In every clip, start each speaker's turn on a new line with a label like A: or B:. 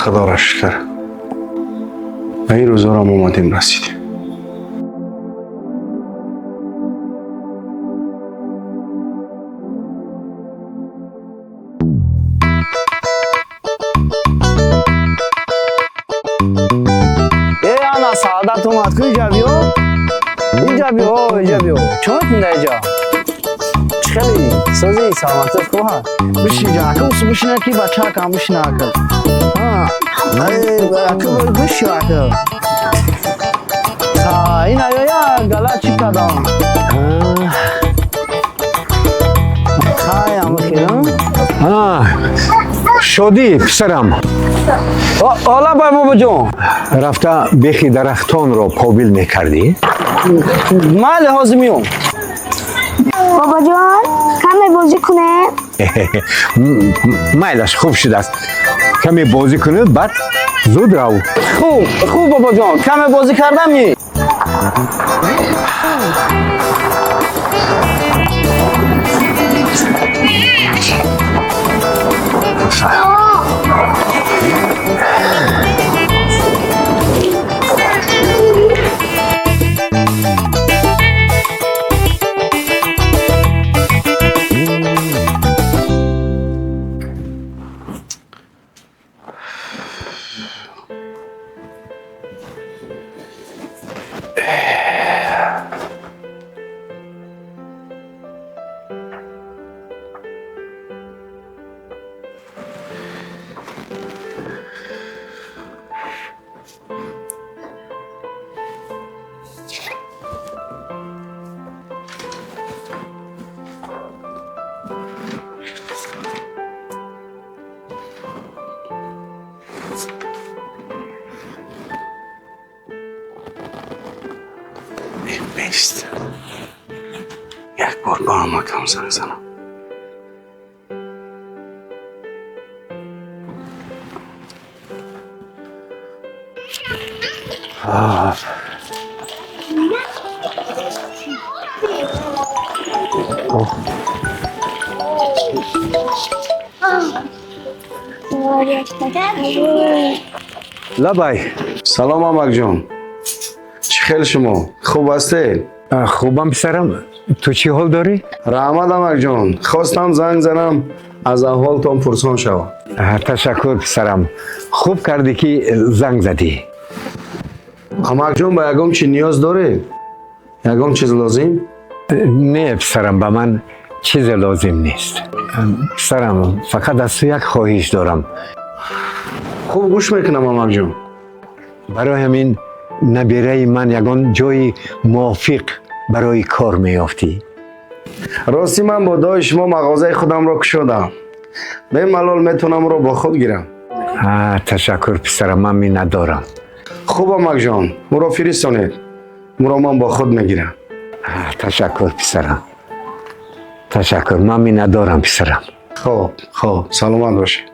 A: Худоро шукр, ба ин рӯзорам омадем, расидем.
B: Э, ана Саодат омад ку, иҷа биё. Иҷа биё, иҷа биё. Чӣ мекунӣ иҷа? Чӣ хеле? Созӣ, саломатият хуб ҳаст? Бишин иҷа, ака усу бишина ки бачаакам бишина ака. Ҳа, ака биши ака. Ҳа, ин аёя гала чӣ кардам? Хай, амахирам.
C: Шодӣ, писарам.
B: Ола бай, бобоҷон.
C: Рафта бехи дарахтонро побил мекардӣ.
B: Майли, ҳозир меом.
D: Бобоҷон, каме бозӣ кунем?
C: Майлаш, хуб шудааст, каме бозӣ кунед, баъд зуд рав.
B: Хуб, хуб, бобоҷон, каме бозӣ кардам.
A: Бест, як бор ба амакам занг занам.
C: Лабай.
A: Салом, амакҷон, чӣ хел шумо, хуб ҳастед?
C: Хубам, писарам, ту чӣ ҳол дорӣ?
A: Раҳмат, амакҷон, хостам занг занам, аз аҳволтон пурсон шавам.
C: Ташаккур, писарам, хуб кардӣ ки занг задӣ.
A: Амакҷон, ба ягон чи ниёз доред? Ягон чиз лозим?
C: Не, писарам, ба ман чизе лозим нест. Писарам, фақат аз ту як хоҳиш дорам.
A: Хуб, гӯш мекунам, амакҷон.
C: Барои ҳамин набираи ман ягон ҷои мувофиқ барои кор меёфтӣ.
A: Ростӣ, ман бо дуои шумо мағозаи худамро кушодам, бемалол метавонам ӯро бо худ гирам.
C: Ташаккур, писарам, ман миннатдорам.
A: Хуб, амакҷон, ӯро фиристонед, ӯро ман бо худ мегирам.
C: Ташаккур, писарам, ташаккур, ман миннатдорам, писарам.
A: Хуб, хуб, саломат бошед.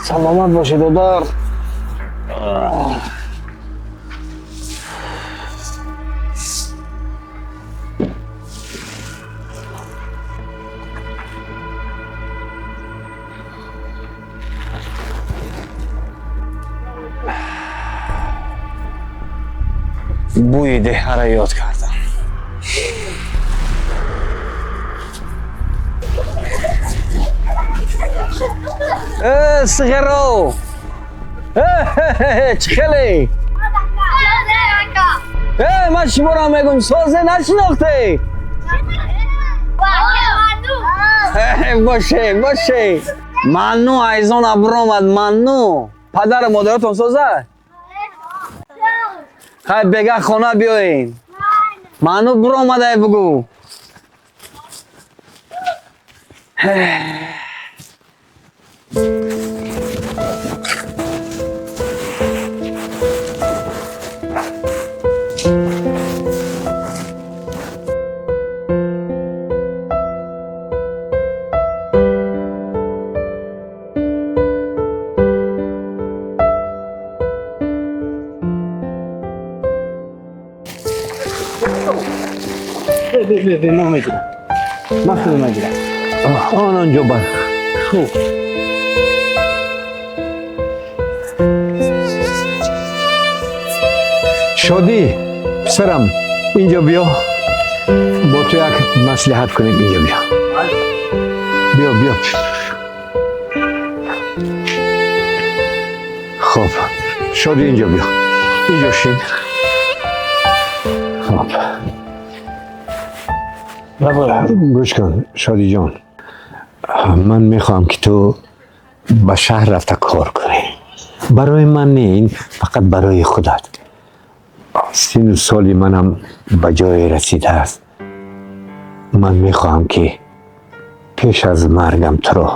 B: Саломат бошед, додар. Бӯи деҳаро ёд кардам. Э, сиғаро, чӣ хеле? Э, ман шуморо мегӯм, созе нашинохте? Боше, боше, манну айзона биромад, манну. Падару модаратон соза? Хай, бега хона биёен, манну биромадай, бугӯ. Бе, ман мегирам. Ман худам мегирам.
C: Он онҷо бар.
B: Хуб.
C: Шодӣ, писарам, инҷо биё. Бо ту як маслиҳат кунем, инҷо биё. Биё, биё. Хуб, Шодӣ, инҷо биё. Инҷо шин. Хуб. Гӯш кун, Шодиҷон. Ман мехоҳам, ки ту ба шаҳр рафта кор кунӣ. Барои ман не, ин фақат барои худат. Сину соли манам ба ҷое расидааст. Ман мехоҳам, ки пеш аз маргам туро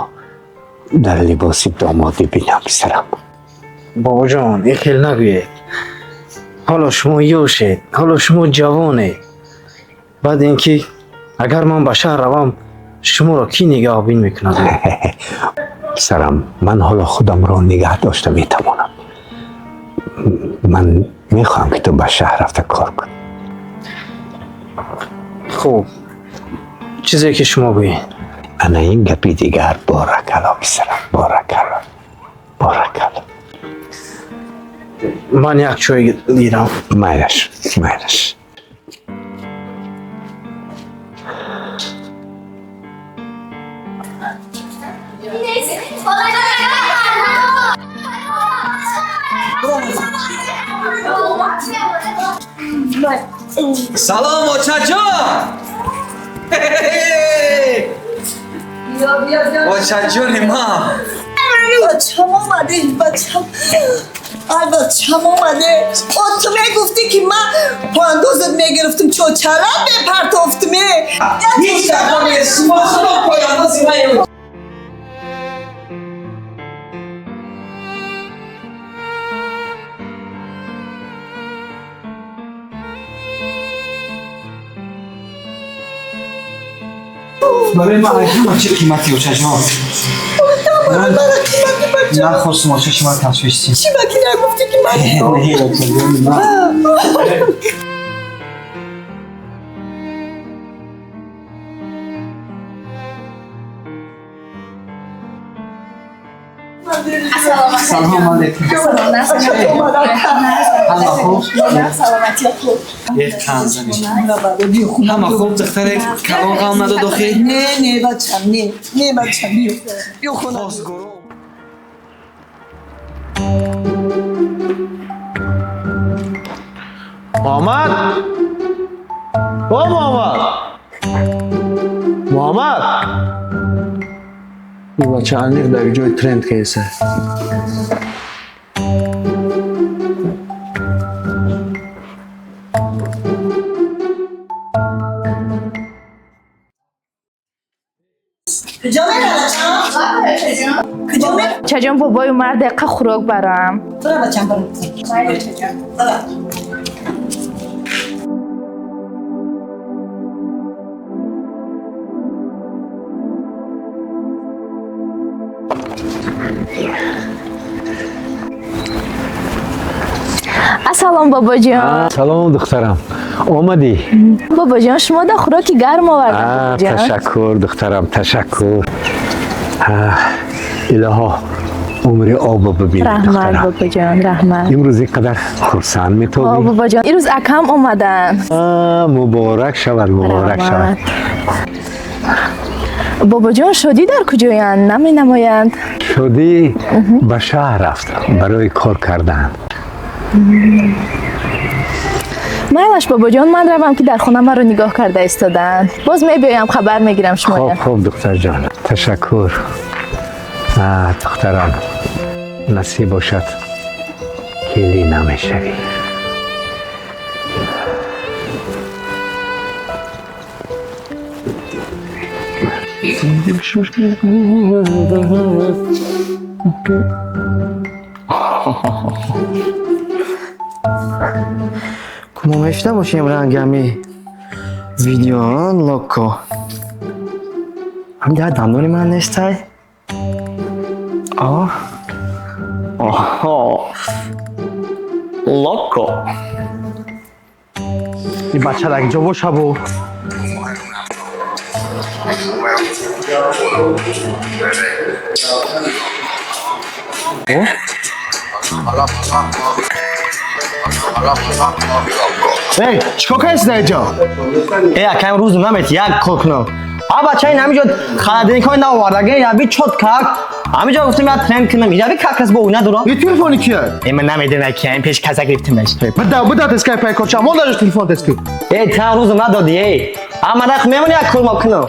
C: дар либоси домодӣ бинам, писарам.
B: Бобоҷон, ин хел нагӯед. Ҳоло шумо ёшед, ҳоло шумо ҷавонед. Баъд ин ки агар ман ба шаҳр равам, шуморо кӣ нигаҳбин мекунад?
C: Писарам, ман ҳоло худамро нигаҳ дошта метавонам. Ман мехоҳам, ки ту ба шаҳр рафта кор кунӣ.
B: Хуб, чизе ки шумо гӯед.
C: Ана ин гапи дигар. Боракалло, писарам, боракалло, боракалло.
B: Ман як чой гирам.
C: Майлаш, майлаш.
E: Салом, очаҷон! Очаҷони ман!
F: Бачам омаде, бачам. Ай, бачам омаде. О, ту мегуфтӣ, ки ман поандозат мегирифтам, чочара мепартофтме.
E: Ҳеҷ гапо нест, шумо худо пояндози ман. Барои ман ҳама чи қимати, очаҷон.
F: Мара қимати, бачам.
E: Нахостум, оча, шумо ташвиш син.
F: Чӣ ба ки нагуфтӣ, ки ман
E: Не, очаҷони ман. Салом алейкум. Ҳама хуб? Ҳама хуб, духтаре калон ғам надод охи?
F: Не, не, бачам, не, не, бачам, биё, биё хона.
G: Муҳаммад! О, Муҳаммад! Муҳаммад! Ин бача аниқ дар ҷои тренд кеса.
F: Куҷо мера, бачам? Куҷо мера?
H: Чаҷон, бобою мард дақиқа хӯрок барам.
F: Бара, бачам, бара. Бара.
H: Ассалом, бобоҷон.
C: Салом, духтарам, омадӣ?
H: Бобоҷон, шумо да хӯроки гарм овардам. Бобоҷон.
C: Ташаккур, духтарам, ташаккур. Илоҳо, умри обо бибинӣ.
H: Раҳмат.
C: Духтарам.
H: Бобоҷон, раҳмат.
C: Имрӯз ин қадар хурсанд
H: О,
C: метобӣ.
H: бобоҷон, ирӯз акам омаданд.
C: Муборак шавад, муборак шавад.
H: Раҳмат. Бобоҷон, Шодӣ дар куҷоянд? Наменамоянд.
C: Шодӣ ба шаҳр рафт барои кор кардан.
H: Майлаш, бобоҷон, ман равам, ки дар хона маро нигоҳ карда истодаанд. Боз мебиёям, хабар мегирам
C: хуб.
H: Шумоя.
C: Хуб, духтарҷон, ташаккур. Духтарам, насиб бошад, келӣ намешавӣ.
B: Мо мешта бошем рангами видео локо. Ҳам дар дандони ман нестай. О. Оҳо. Локо. Ин бача дар ҷо боша бо.
G: Эй, чикор кардӣ дар инҷо?
B: Э, акаем рӯз намет як кор кунам. А бача ин ҳамиҷо холодильникҳои нав овардаги, яби чот как. Ҳамиҷо гуфтем я тренд кунам. Яби как раз бо уна дорам.
G: Ин телефони кия?
B: Э, ман намедонам ки ин пеш каса гирифтимаш.
G: Буда, буда тескай пай корча. Мон даже телефон тески.
B: Э, та рӯз надоди, э. А ман рах мемони як кор ма кунам.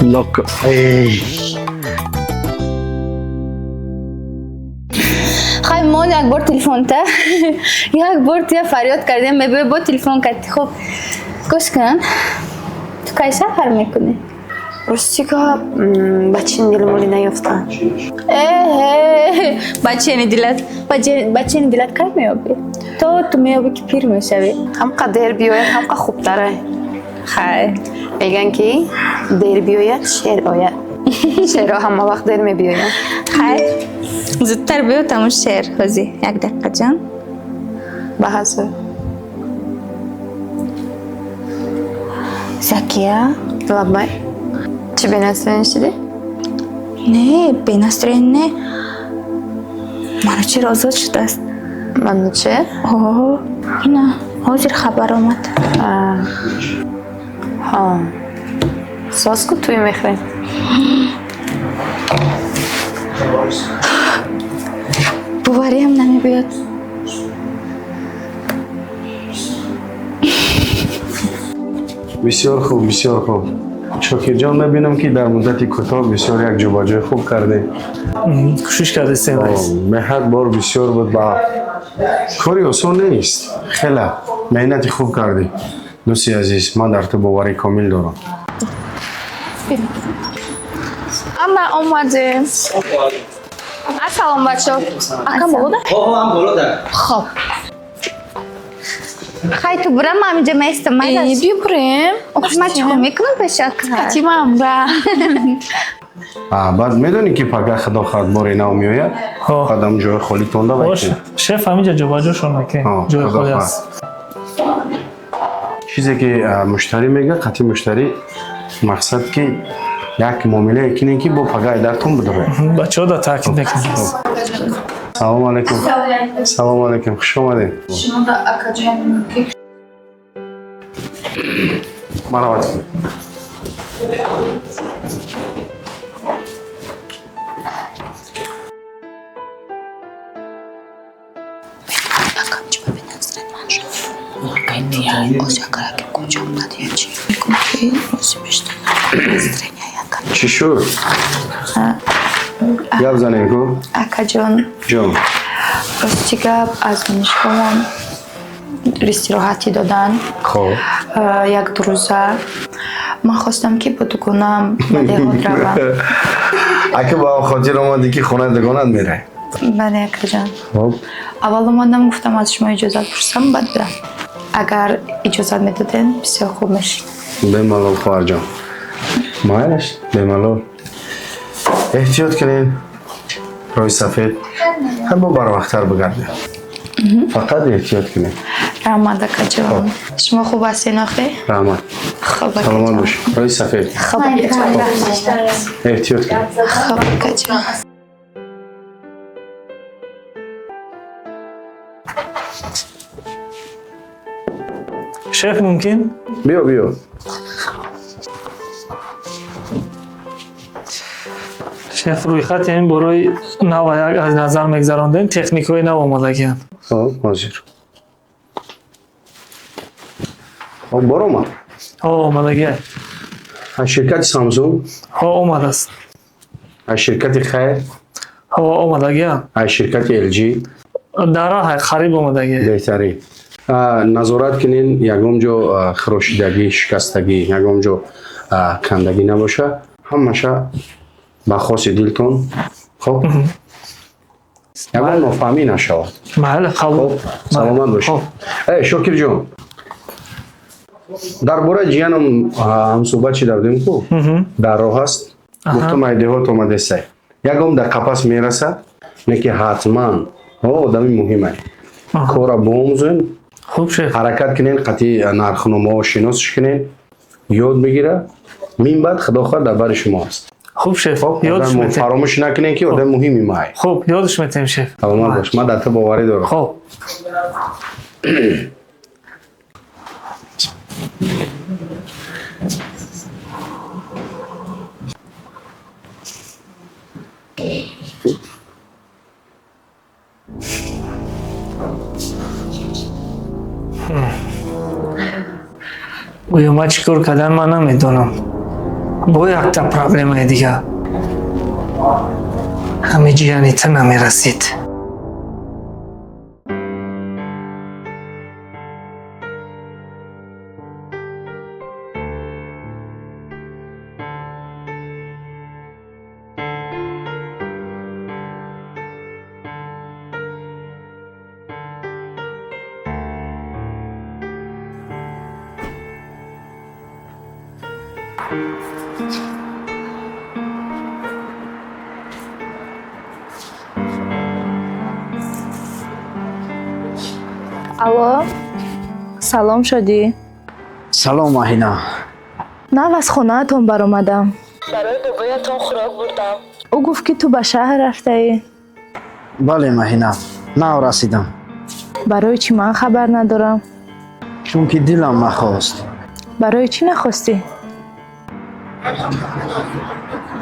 B: Лок. Эй.
H: Хай мон як бор телефонта. Як бор тия фарёд кардем, мебӯй бо телефон кардӣ. Хуб, гӯш кун. Ту кай сафар мекунӣ?
I: Рости гап, ба чин дилмолӣ наёфтам.
H: Эҳе, бачени дилат, бачени дилат кай меёбӣ? То ту меёбӣ ки пир мешавӣ.
I: Ҳамқа дер биёяд, ҳамқа хубтара.
H: Хай.
I: Мегӯянд ки дер биёяд, шер ояд. Шерҳо ҳама вақт дер мебиёянд.
H: Хай. Зудтар биё тамон шер ҳозӣ. Як дақиқа ҷон.
I: Ба ҳазор.
H: Закия?
I: Лаббай. Чӣ бенастроен шудӣ?
H: Не, бенастроен не. Манучер озод шудааст.
I: Манучер?
H: О, ина, ҳозир хабар омад.
I: Ҳа. Соз ку тӯй мехӯрем.
H: Бовариам намебиёд.
A: Бисёр хуб, бисёр хуб. Шокирҷон, мебинам ки дар муддати кӯтоҳ бисёр як ҷобаҷои хуб кардем.
E: Кӯшиш кардастем, раис.
A: Меҳнат бор бисёр буд ба кори осон нест. Хеле меҳнати хуб кардӣ. Дӯсти азиз, ман дар ту боварии комил дорам.
H: Ана омадем. Ассалом бачо. Акам болода?
E: Ҳо, болода.
H: Хоб. Хай ту бира, ман инҷа меистам, майлаш.
J: Э, биё бурем.
H: Ман чикор мекунам пеши ака?
J: Фатимам бра.
A: Баъд медонӣ ки пага худо хоҳад бори нав меояд? Қадам ҷои холӣ тонда
E: Бош, шеф ҳаминҷа ҷобаҷошон накунед. Ҷои холӣ аст.
A: Чизе ки муштарӣ мегӯяд, қатъи муштарӣ мақсад ки як муомилае кунем ки бо пага айдартон бидоред.
E: Бачаҳо да таъкид мекунанд.
A: Салому алайкум. Салому алайкум, хуш омадед.
J: Шумо да акаҷон мумкин.
A: Марҳамат. Чӣ шуд? Гап занем ку?
I: Акаҷон.
A: Ҷон.
I: Рости гап, аз донишгоҳам истироҳатӣ додан.
A: Хоб.
I: Як ду рӯза. Ман хостам ки бо дугонаам ба деҳот равам.
A: Ака ба хотир омадӣ ки хонаи дугонат мерай?
I: Бале, акаҷон.
A: Хоб.
I: Аввал омадам, гуфтам аз шумо иҷозат пурсам, баъд бирам. Агар иҷозат медодем, бисёр хуб мешуд.
A: Бемалол, хоҳарҷон. Майлаш, бемалол. Эҳтиёт кунед. Роҳи сафед. Ҳар бо барвақттар бигардем. Фақат эҳтиёт кунед.
I: Раҳмат, акаҷон. Шумо хуб ҳастед охе?
A: Раҳмат.
I: Хуб,
A: Саломат бош. Роҳи сафед.
I: Хуб, акаҷон.
A: Эҳтиёт кунед.
I: Хуб, акаҷон.
E: Шеф мумкин?
A: Биё, биё.
E: Шеф, рӯйхати ҳамин борои нав як аз назар мегзарондем, техникаҳои нав омодагианд.
A: Хоб, ҳозир. Хоб, бор омад?
E: Ҳо, омадагиа.
A: Аз ширкати Самсунг?
E: Ҳо, омадааст.
A: Аз ширкати Хайр?
E: Ҳо, омадагиа.
A: Аз ширкати LG?
E: Дар роҳ қариб омадагиа.
A: Беҳтарин. Назорат кунен, ягон ҷо хирошидагӣ, шикастагӣ, ягон ҷо кандагӣ набоша. Ҳамаша ба хоси дилтон. Хоб? Ягон нофаҳмӣ нашавад.
E: Майли, қабул.
A: Саломат бошед. Э, Шокирҷон, дар бораи ҷиянам ҳамсӯҳбат шида будем ку? Дар роҳ аст. Гуфтам ай деҳот омадесай. Ягон дар қапас мерасад, не ки ҳатман одами муҳимай. Кора биомӯзен.
E: Хуб, шеф.
A: Ҳаракат кунен, қатъи нархномаҳо шиносш кунен, ёд бигира. Мин баъд, худо хоҳад, дар бари шумо аст.
E: Хуб, шеф, ёдш
A: Одам
E: метем.
A: фаромӯш накунен, ки одам муҳими май.
E: Хуб, ёдш метем, шеф.
A: Саломат бош, ман дар ту боварӣ дорам.
E: Хуб. Гӯё ман чӣ кор кардан ман намедонам. Бо якта проблемаи дигар. Ҳами ҷияни ту намерасид.
J: Алло, салом, Шодӣ.
B: Салом, Маҳина.
J: Нав аз хонаатон баромадам. Барои бобоятон хӯрок бурдам. Ӯ гуфт, ки ту ба шаҳр рафтаӣ.
B: Бале, Маҳина, нав расидам.
J: Барои чӣ ман хабар надорам?
B: Чунки дилам нахост.
J: Барои чӣ нахостӣ?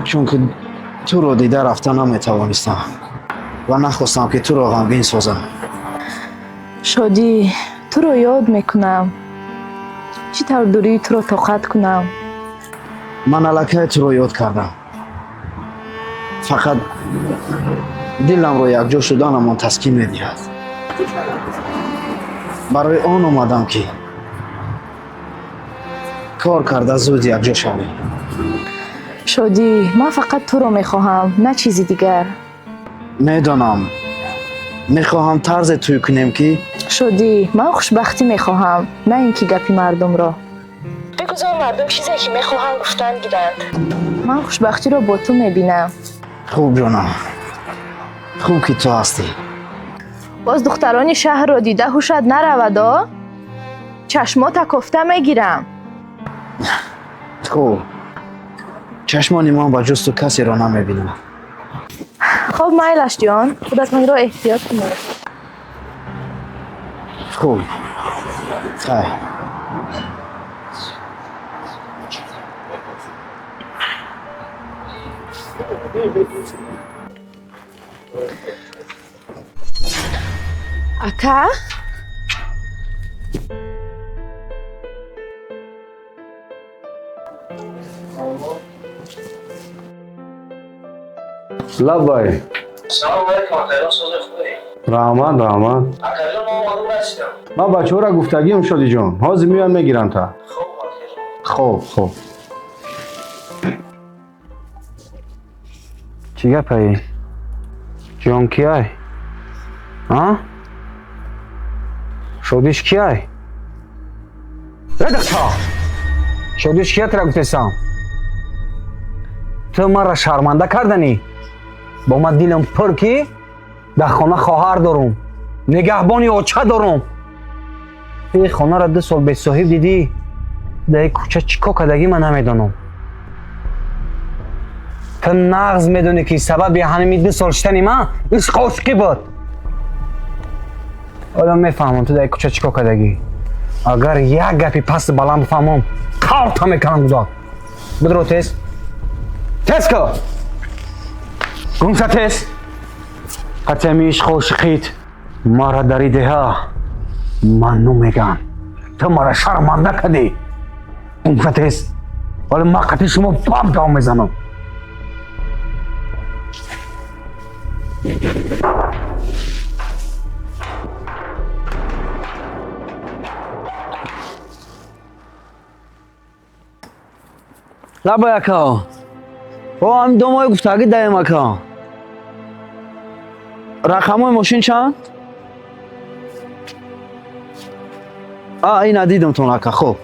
B: Чунки туро дида рафта наметавонистам ва нахостам, ки туро ғамгин созам.
J: Шодӣ, туро ёд мекунам. Чӣ тавр дурии туро тоқат кунам?
B: Ман аллакай туро ёд кардам, фақат диламро якҷо шуданамон таскин медиҳад. Барои он омадам, ки кор карда зуд якҷо шавем.
J: Шодӣ, ман фақат туро мехоҳам, на чизи дигар.
B: Медонам. Мехоҳам тарзе тӯй кунем, ки
J: Шодӣ, ман хушбахтӣ мехоҳам, на ин ки гапи мардумро. Бигузор мардум чизе ки мехоҳанд гуфтан гиранд. Ман хушбахтиро бо ту мебинам.
B: Хуб, ҷонам, хуб, ки ту ҳастӣ.
J: Боз духтарони шаҳрро дида ҳушат наравадо. Чашмота кофта мегирам.
B: Хуб, чашмони ман ба ҷуз ту касеро намебинад.
J: Хоб, майлаш, ҷон, худатонро эҳтиёт кунед.
B: Хуб, хайр.
J: Ака.
A: Лаббай.
B: Салом алейкум, акаҷон, сози хубе?
A: Раҳмат, раҳмат.
B: Акаҷон, ман омадам, расидам.
A: Ман бачаҳоро гуфтагиам, Шодиҷон, ҳозир меоянд, мегиранд та.
B: Хуб, акаҷон.
A: Хуб.
B: Чӣ гапаи, ҷон? Кияй, а? Шодиш кияй? Редакта, шодиш кия тра гуфтесам? Ту маро шарманда карданӣ. Бо ман дилам пур, ки дар хона хоҳар дорум, нигаҳбони оча дорум. Ту хонаро 2 сол бесоҳиб дидӣ. Дар кӯча чӣ кор кардагӣ, ман намедонам. Ту нағз медонӣ, ки сабаби ҳамин 2 сол шитани ман ишқу ошиқӣ буд. Ҳоло мефаҳмам, ту дар кӯча чӣ кор кардагӣ. Агар як гапи пасту баланд бифаҳмам, қавта мекунам. Гузор, бидро, тез, тез ку, гумша, тез. Қатъи ишқу ошиқит мара дар деҳа манну меган. Ту мара шарманда кардӣ. Гумша, тез. Ҳоло ман қатъи шумо бам давом мезанам. Лабай, ака. О, ҳамин домои гуфтагӣ даем, ака. Рақамҳои мошин чанд? А, ина дидамтон, ака. Хуб.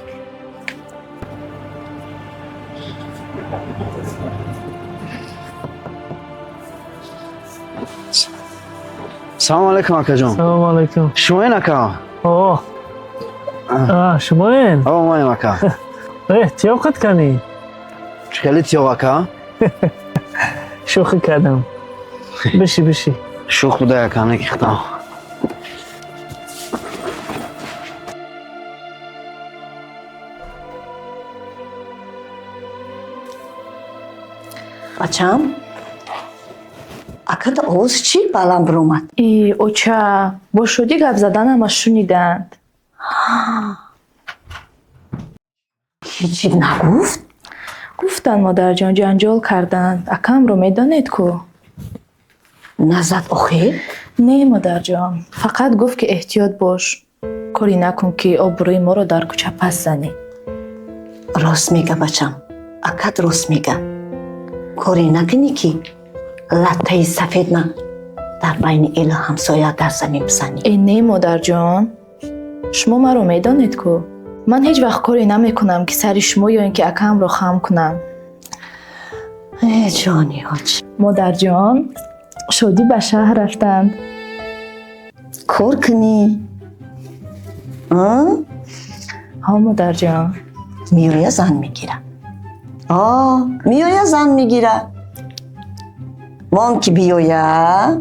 B: Салом алейкум, акаҷон.
E: Салом алейкум.
B: Шумоен, ака?
E: О. А, шумоен?
B: О, маем, ака.
E: Тиёқ қат кани?
B: Чӣ хеле тиёқ, ака?
E: Шӯхӣ кардам. Биши, биши.
B: Шӯх буда, ака, некихтам.
F: Бачам, аката овоз чӣ баланд биромад?
J: И оча, бо шодӣ гап заданама шуниданд.
F: Ҳеҷ нагуфт?
J: Гуфтанд, модарҷон, ҷанҷол карданд. Акамро медонед ку?
F: Назад охир?
J: Не, модарҷон, фақат гуфт, ки эҳтиёт бош, корӣ накун, ки обрӯи моро дар кӯча пас занӣ.
F: Рост мега, бачам, акат рост мега. Корӣ накунӣ, ки латтаи сафед ма дар байни элу ҳамсоя дар замин бизанӣ.
J: Э, не, модарҷон, шумо маро медонед ку. Ман ҳеҷ вақт коре намекунам, ки сари шумо ё ин ки акамро хам кунам.
F: Э, ҷони ҳоҷ.
J: Модарҷон, шодӣ ба шаҳр рафтанд.
F: Кор кунӣ?
J: Ҳо, модарҷон.
F: Меоя, зан мегира. О, меоя, зан мегира. Мон ки биёя.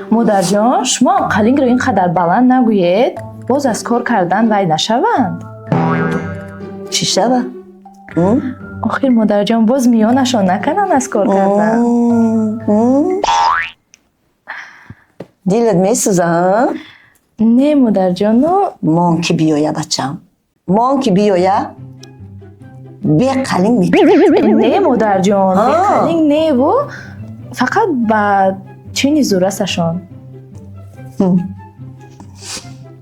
J: Модарҷон, шумо қалингро ин қадар баланд нагӯед, боз аз кор кардан вай нашаванд.
F: Чӣ шава?
J: Охир, модарҷон, боз миёнашон накананд аз кор кардан.
F: Дилат месӯза?
J: Не, модарҷону.
F: Мон ки биёя, бачам, мон ки биёя, беқалинг
J: Не, модарҷон, беқалинг неву, фақат ба чини зурасашон.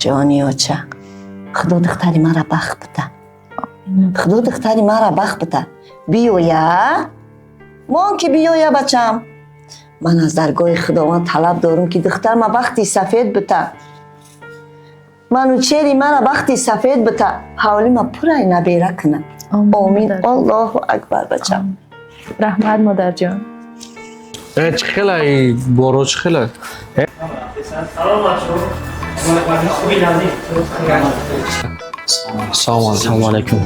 F: Ҷони оча, худо духтари мара бахт бида, худо духтари мара бахт бида. Биёя, мон ки биёя, бачам, ман аз даргоҳи худованд талаб дорум, ки духтарма бахти сафед бита, манучери мара бахти сафед бита, ҳавлима пурай набера куна. Омин, аллоҳу акбар, бачам.
J: Раҳмат, модарҷон.
K: Чӣ хела боро, чӣ хела? Салому алайкум.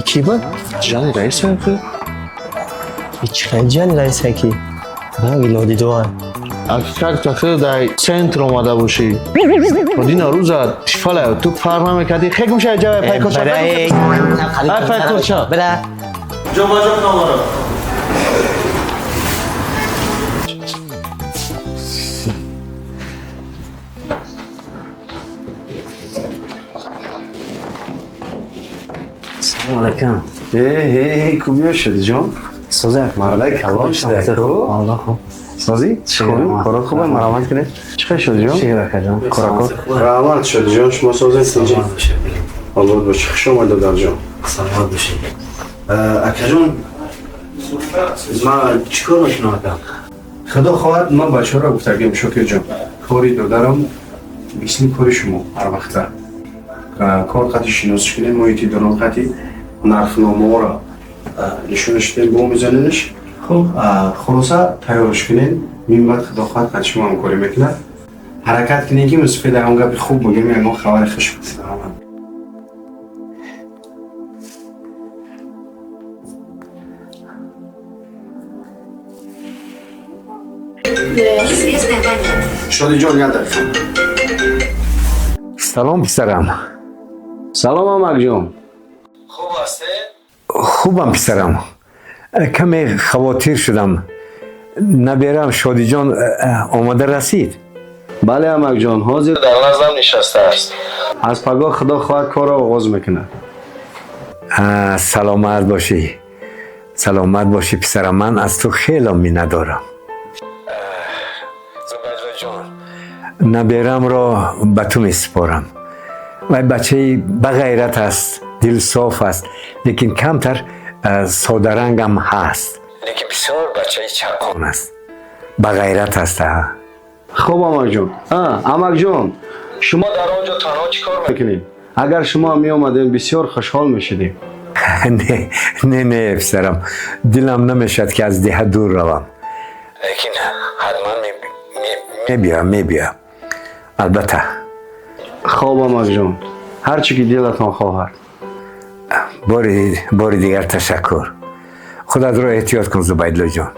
L: Ки буд?
K: Ҷани раиса ки?
L: Чӣ хел ҷани раиса ки? Ранги нодидоа.
K: Как тахир дар центр омада бошӣ. Дина рӯза тифала ту фарқ намекардӣ. Хек меша ҷавай пайкорча. Ай пайкорча.
L: Бра.
K: Ҷо ба ҷо кунам.
B: Салом алейкум.
A: Э, кубиё шуди, ҷон?
B: Соза.
A: Маралай калон шуда.
B: Аллоҳ хуб.
A: Созӣ? Хуб, корот хуб, марҳамат кунед. Чӣ хел шуди, ҷон?
B: Шукр, акаҷон.
A: Коракор. Раҳмат, шуди ҷон, шумо созед, тинҷӣ. Обод бошӣ. Хуш омад, додарҷон.
B: Саломат бошед. Акаҷон, ман чӣ кор мекунам, ака?
A: Худо хоҳад, ман бачаҳоро гуфтагим, Шокирҷон. Кори додарам мисли кори шумо ҳар вақта. Кор қати шинос кунем, муҳити дурон қати нархномаҳоро нишонаш дем, бо мезанедаш.
E: Хуб.
A: Хулоса, тайёрш кунем, минбаъд худо хоҳад қати шумо ҳамкорӣ мекунад. Ҳаракат кунем, ки мусофир дар ҳамон гапи хуб бигӯем, ягон хабари хуш. Шодиҷон, як дақиқа.
C: Салом, писарам.
A: Салом, амакҷон.
K: Хуб ҳастед?
C: Хубам, писарам. Каме хавотир шудам. Наберам Шодиҷон омода расид?
A: Бале, амакҷон, ҳозир дар наздам нишастааст. Аз пагоҳ, худо хоҳад, корро оғоз мекунад.
C: Саломат бошӣ, саломат бошӣ, писарам. Ман аз ту хело миннатдорам. Зубайдуллоҷон, наберамро ба ту месупорам. Вай бачаи бағайрат аст, дилсоф аст, лекин камтар содарангам ҳаст, лекин бисёр бачаи чақон аст, бағайрат аст.
A: Хуб, амакҷон. Амакҷон, шумо дар он ҷо танҳо чӣ кор мекунед? Агар шумо меомадем, бисёр хушҳол мешудем.
C: Не, не, не, писарам, дилам намешавад, ки аз деҳа дур равам, лекин Мебиям, мебиям. Албатта.
A: Хоб, амакҷон, ҳар чӣ ки дилатон хоҳад.
C: Бори дигар ташаккур. Худатро эҳтиёт кун, Зубайдуллоҷон.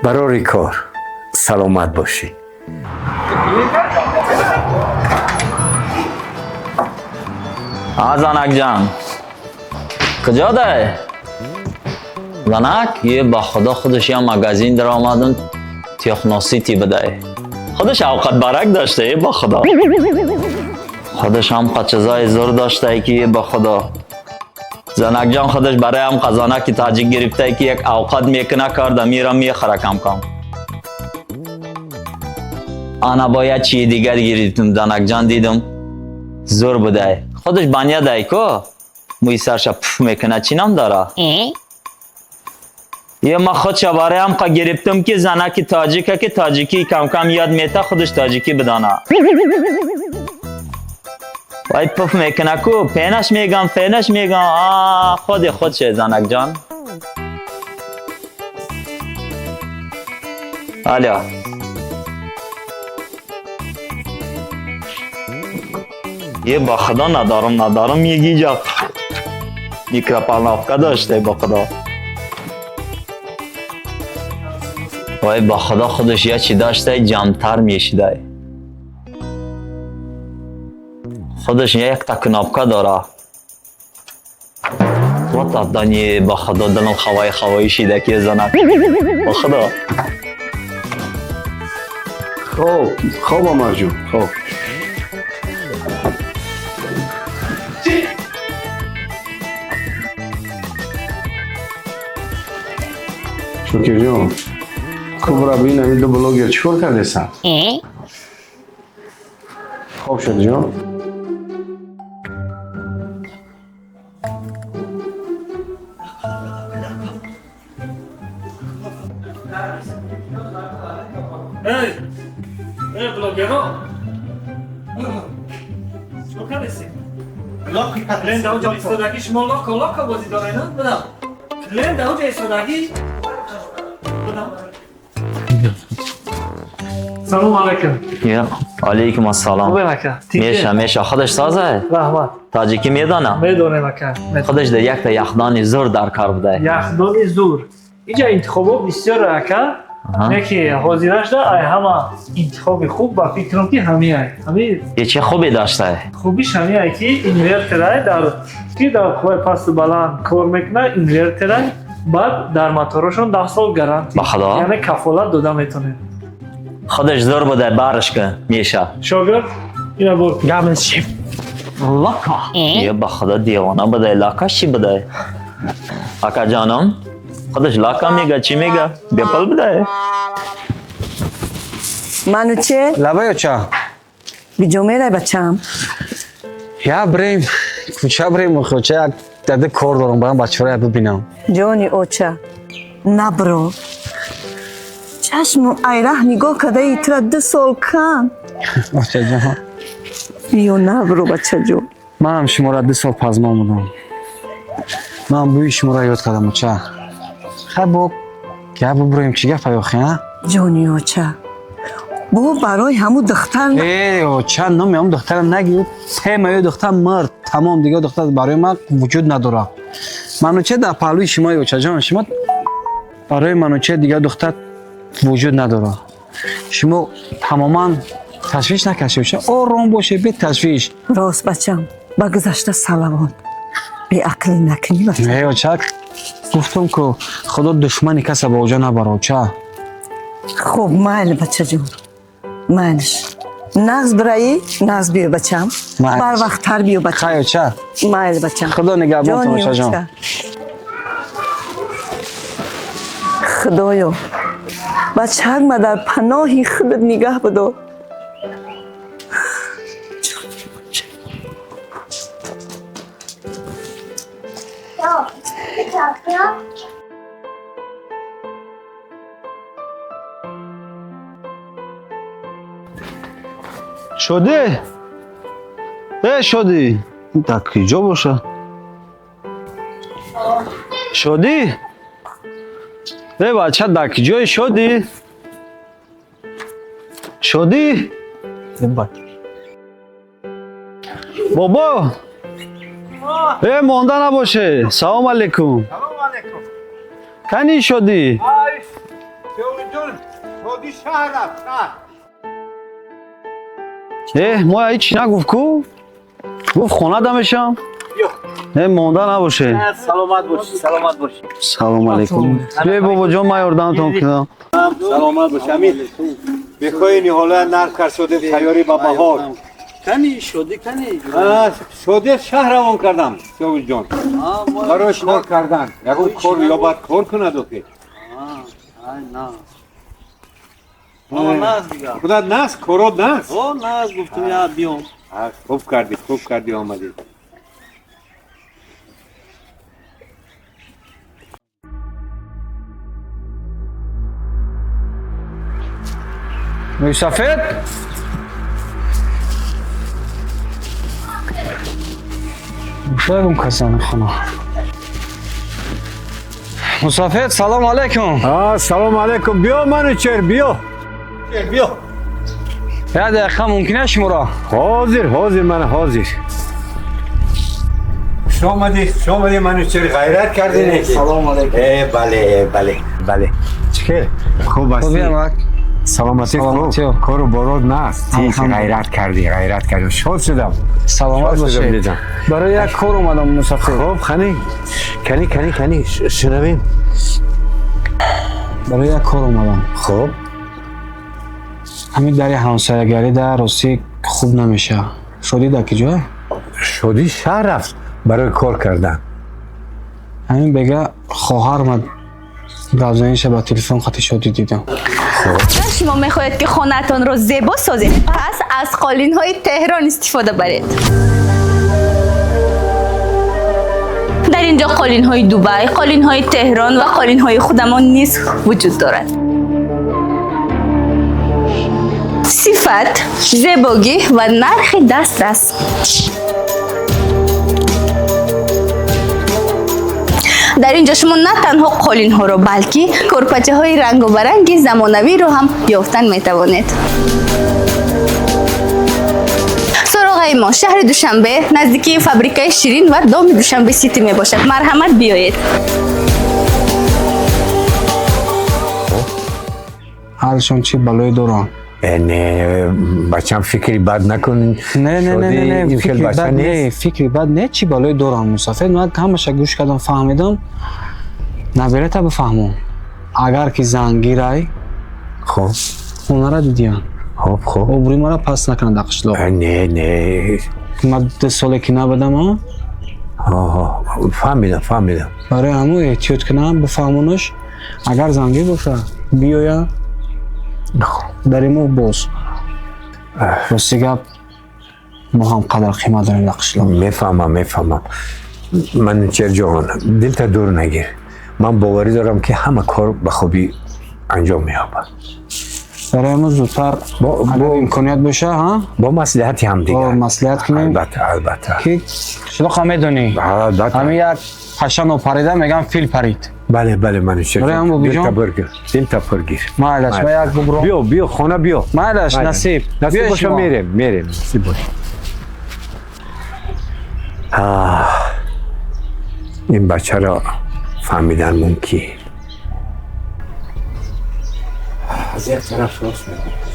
C: Барори кор, саломат бошӣ.
M: А занакҷан, куҷо дай? Занак, е ба худо, худаш я магазин даромадам, Техносити бидай. Худаш авқатбарак дошта, е ба худо. Худаш ҳам чизои зур доштае ки, е ба худо. Занакҷон худаш барои ҳам қазонаки тоҷик гирифтае ки як авқат мекуна, карда мира мехӯра кам-кам. Ана бо як чии дигар гирифтум, занакҷон, дидум. Зур будай. Худаш банядай ко? Мӯи сарша пуф мекуна, чӣ ном дора? Е ма худша барои ҳамқа гирифтум ки занаки тоҷика ки тоҷикӣ кам-кам ёд мета, худаш тоҷикӣ бидона. Вай пуф мекуна ку, пенаш мегам, фенаш мегам, а худи худше, занакҷон. Алё. Е ба худо, надорам, надорам, мегиҷа. Микрополновка доште, ба худо. Вай ба худо, худаш я чӣ доштай, ҷамътар мешидай. Худаш якта кнопка дора. Вот дани, ба худо, дилам хавои хавои шида ки занак. Ба худо.
A: Хоб, хоб, амакҷон, хоб. Шокирҷон, кубра бин, ами ду блогер чӣ кор кардесан? Хоб, Шодиҷон.
E: Эй, эй, блогеро! Чикор кардеси? Клиент дар онҷо истодагӣ, шумо локо локо бозӣ доред, на? Бидам. Клиент дар онҷо истодагӣ. Бидам. Салом алайкум.
M: Я, алайкум ассалом.
E: Хубе, ака?
M: Меша, меша, худаш соза?
E: Раҳмат.
M: Тоҷикӣ медонам?
E: Медонем, ака.
M: Худаш дар якта яхдони зур дар кор будай.
E: Яхдони зур. Инҷа интихобот бисёр, ака. Не ки ҳозирашда ай ҳама интихоби хуб ба фикрам ки ҳамиай. Ҳами
M: Е чӣ хубе доштай?
E: Хубиш ҳамиай ки инвертерай дар ки дар қувваи пасту баланд кор мекунад, инвертерай, баъд дар моторошон 10 сол гарантия.
M: Ба худо?
E: Яъне кафолат дода метонем.
M: Худаш зур будай, барш кун, меша.
E: Шогирд, ина бор.
B: Гап нест.
M: Лака. Е ба худо, девона будай, лака чӣ будай? Акаҷонам, худаш лака мега, чӣ мега? Бепул будай?
F: Мануче?
B: Лабай, оча.
F: Биҷо мерай, бачам?
B: Я брем, кӯча брем, кӯча як даде кор дорам, барам бачаҳоро бибинам.
F: Ҷони оча, набро. Чашму айраҳ нигоҳ кардаи тура 2 сол кам.
B: Очаҷон.
F: Биё, набро, бачаҷон.
B: Манам шуморо 2 сол пазмон будам. Ман бӯи шуморо ёд кардам, оча. Хай, бо гап бибуроем, чӣ гапа ёхе, а?
F: Ҷони оча, бо барои ҳамун духтар.
B: Э, оча, номи ҳамун духтара нагӣ. Темаи духтар мард, тамом, дигар духтар барои ман вуҷуд надорад. Мануче дар паҳлӯи шумои, очаҷон, шумо барои мануче дигар духтар вуҷуд надорад. Шумо тамоман ташвиш накашед, оча, ором бошед, беташвиш.
F: Рост, бачам, ба гузашта салавот. Беақлӣ накунӣ, бачам.
B: Э, оча, гуфтам ку, худо душмани каса ба оҷа набара, оча.
F: Хуб, майли, бачаҷон, майлиш. Нағз бираӣ, нағз биё, бачам. Барвақттар биё, бачам.
B: Хай, оча.
F: Майли, бачам.
B: Худо нигаҳбонтон,
F: Ҷони
B: очаҷон.
F: оча. Худоё, бачакма дар паноҳи худат нигаҳ бидор.
K: Шодӣ? Э, Шодӣ, дар куҷо боша? Шодӣ? Э, бача, дар куҷои, Шодӣ?
B: Шодӣ, бобо, э, монда набоше. Салом алейкум. Кани Шодӣ? Э, мо ҳеч нагуфт ку, гуфт хона дамешам. Э, монда набоше.
E: Саломат бошӣ, саломат бошӣ.
B: Салом алейкум. Биёй, бобоҷон, ман ёрдамтон кунам.
N: Саломат бош. Амин бехоҳи ниҳола нарх кард шудем, тайёрӣ ба баҳор.
E: Кани Шодӣ, кани?
N: Шодӣ шаҳр равон кардам, Сиёвушҷон, барои кор кардан. Ягон кор ёбад, кор кунад охи. Худат нас, корот нас.
E: О, нас гуфтум, я биём.
N: Хуб кардӣ, хуб кардӣ омадӣ.
B: Мӯйсафед, ягон касе хона. Мусафед, салом алейкум.
C: Салом алейкум. Биё, Манучер, биё.
N: Биё.
B: Як дақиқа мумкин аст шуморо?
C: Ҳозир, ҳозир, ман ҳозир.
N: Хуш омадӣ, хуш омадӣ, Манучер, ғайрат кардӣ неки.
B: Салом алейкум.
C: Э, бале, бале, бале. Чӣ хел, хуб ҳастӣ? Саломатӣ, хуб, кору борот наст. Ғайрат кардӣ, ғайрат кардӣ, шод шудам.
B: Саломат бошед. Барои як кор омадам, мусафир.
C: Хуб, хани, кани, кани, кани, шунавем.
B: Барои як кор омадам.
C: Хуб.
B: Ҳамин дари ҳамсоягарӣ дар ростӣ хуб намешавад. Шодӣ дар киҷо?
C: Шодӣ шаҳр рафт барои кор кардан.
B: Ҳамин бега хоҳар омад, гапзаниша ба телефон қати Шодӣ дидам.
H: Агар шумо мехоҳед, ки хонаатонро зебо созед, пас аз қолинҳои Теҳрон истифода баред. Дар ин ҷо қолинҳои Дубай, қолинҳои Теҳрон ва қолинҳои худамон низ вуҷуд дорад. Сифат, зебогӣ ва нархи дастрас. Дар ин ҷо шумо на танҳо қолинҳоро, балки корпачаҳои рангобаранги замонавиро ҳам ёфтан метавонед. Суроғаи мо шаҳри Душанбе, наздикии фабрикаи Ширин ва доми Душанбе Сити мебошад. Марҳамат, биёед.
B: Ҳаршон чӣ балое доранд?
C: Не, бачам, фикри бад накун.
B: Не, не, не, не, фикри бад не, фикри бад не. Чӣ балое доранд, мусафир? Ман ҳамаша гӯш кардам, фаҳмидам. Наберата бифаҳмон, агар ки зангирай,
C: хуб,
B: хонара дидиян.
C: Хуб, хуб,
B: обрӯи мара паст накунад дар қишлоқ.
C: Не, не,
B: ман 2 соле ки набудам.
C: Фаҳмидам, фаҳмидам.
B: Барои ҳамун эҳтиёт кунам, бифаҳмонаш, агар зангир боша, биёя дари мо боз. Рости гап, мо ҳам қадар қимат дорем дар қишлоқ.
C: Мефаҳмам, мефаҳмам, Манучерҷон, дилта дур нагир. Ман боварӣ дорам, ки ҳама кор ба хубӣ анҷом меёбад.
B: Барои мо зудтар, агар имконият боша, ҳа,
C: бо маслиҳати ҳамдигар
B: маслиҳат кунем.
C: Албатта, албатта.
B: Ки қишлоқа медонӣ,
C: албатта,
B: ҳамин як паша нопарида, мегам фил парид.
C: Бале, бале, Манучер.
B: Барои ҳам, бобиҷон,
C: дилта пур гир, дилта пур гир.
B: Майлаш, ма як бубро.
C: Биё, биё, хона биё.
B: Майлаш, насиб.
C: Насиб боша, мерем, мерем, насиб боша. Ин бачаро фаҳмидан мумкин. Аз як тараф рост мегӯяд.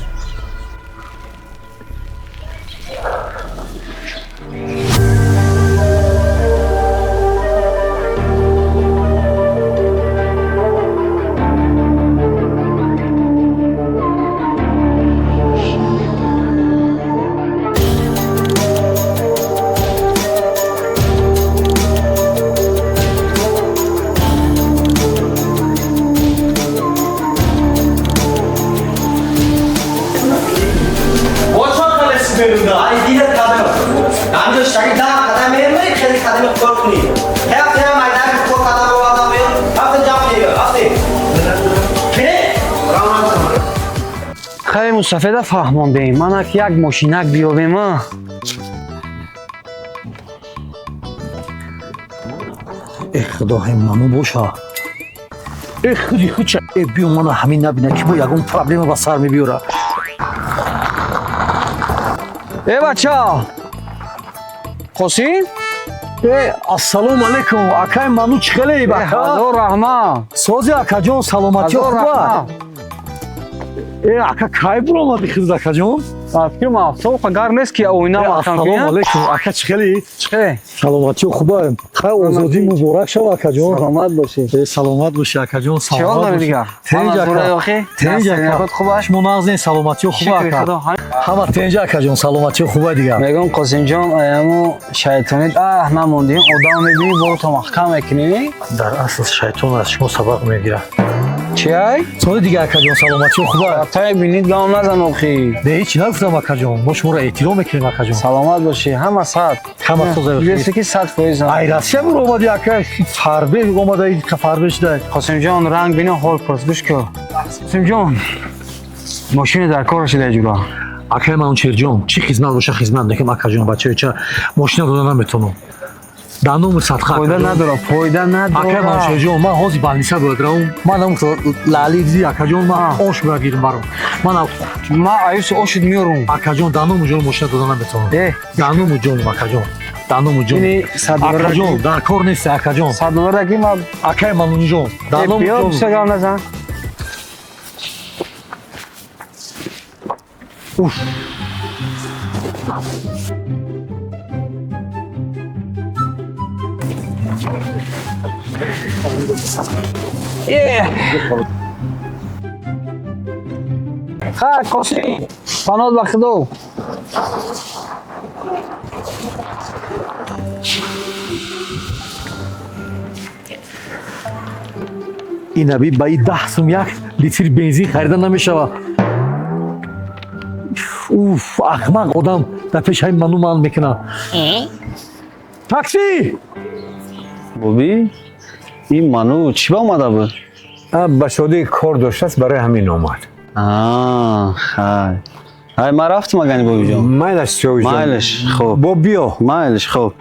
B: Хеле мусафеда фаҳмондем. Манак як мошинак биёбем, а.
O: Э, худо ҳимману боша. Э, худи худча, э, биё, мана ҳамин набина, ки бо ягон проблема ба сар мебиёра.
B: Э бача! Қосим?
O: Э, ассалому алайкум, акай Ману, чӣ хеле бака?
B: Ҳазор раҳмат.
O: Сози акаҷон, саломатӣ хуб? Э, ака, кай буромадӣ хизд, акаҷон?
B: Фикр мафтоб гар нест ки оина маҳкам.
O: Ассалому алайкум, ака, чӣ хеле?
B: Чӣ хеле?
O: Саломатӣ хуба. Хай, озодӣ муборак шава, акаҷон.
B: Саломат бошӣ.
O: Э, саломат бошӣ, акаҷон, саломат бошӣ.
B: Тенҷ ака.
O: Тенҷ ака. Шумо нағз не, саломатӣ хуба ака. Ҳама тенҷ, акаҷон, саломатӣ хуба дигар.
B: Мегӯям, Қосимҷон, аямо шайтонит аҳ намондӣ, одам мебинӣ, бо то маҳкам мекунӣ.
O: Дар асл шайтон аз шумо сабақ мегирад.
B: Чиай?
O: Соли дига, акаҷон, саломатӣ хуба.
B: Тай бинид, гам назан охи.
O: Не, ҳеҷ нагуфтам, акаҷон. Мо шуморо эҳтиром мекунем, акаҷон.
B: Саломат бошӣ, ҳама сад.
O: Ҳама соза.
B: Беси ки 100%.
O: Ай, Россия буромади, ака, фарбе омада, фарбе шуда.
B: Қосимҷон, ранг бино ҳол пурс, гӯш кун. Қосимҷон, мошини дар кор шуда ҷура.
O: Акай Манучерҷон, чӣ хизмат боша, хизмат мекунам, акаҷон, бачаёча мошина дода наметавонам. Дар номи садқа.
B: Фоида надорад, фоида надорад.
O: Акай Манучерҷон, ман ҳозир балниса бояд равам. Ман ам лаъли диди, акаҷон, ман ош бояд гирам барам. Ман
B: ман аюси ошид меорам.
O: Акаҷон, дар номи ҷон мошина дода наметавонам. Дар номи ҷонам, акаҷон. Дар номи ҷон. Акаҷон, дар кор нест, акаҷон.
B: 100 доллар ки ман
O: акай Манунҷон, дар номи
B: ҷон. Биё, гам назан.
O: Уф.
B: Ха, Қосим, паноҳ ба Худо.
O: Ин аби ба и 10 сум 1 литр бензин харида намешавад. Уф, ахмақ одам дар пеш ҳамин ману ман мекунад. Такси!
M: Боби, ин ману чӣ ба омада буд?
C: Ба Шодӣ кор доштааст, барои ҳамин омад.
M: Хай. Ай, ман рафтам агани, бобиҷон.
C: Майлаш, Сиёвиҷон.
M: Майлаш, хуб.
C: Бо биё.
M: Майлаш, хуб.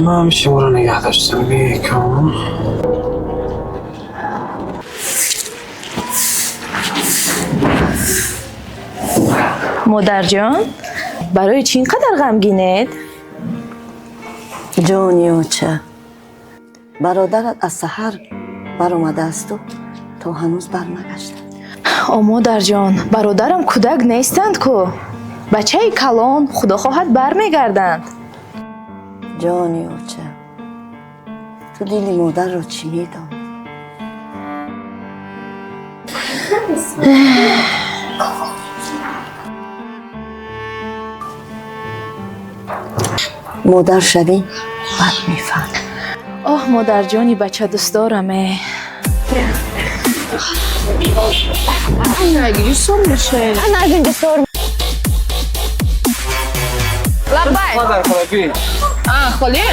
B: Ман шуморо нигаҳ доштам мекунам.
J: Модарҷон, барои чӣ ин қадар ғамгинед?
F: Ҷони оча, бародарат аз саҳар баромадаасту то ҳанӯз барнагашта.
J: О, модарҷон, бародарам кӯдак нестанд ку. Бачаи калон, худо хоҳад, бармегарданд.
F: Ҷони оча, ту дили модарро чӣ медонӣ? Модар шавӣ, бад мефаҳмӣ.
J: Оҳ, модарҷони бачадӯстдораме.
H: Лабай. А, холӣ?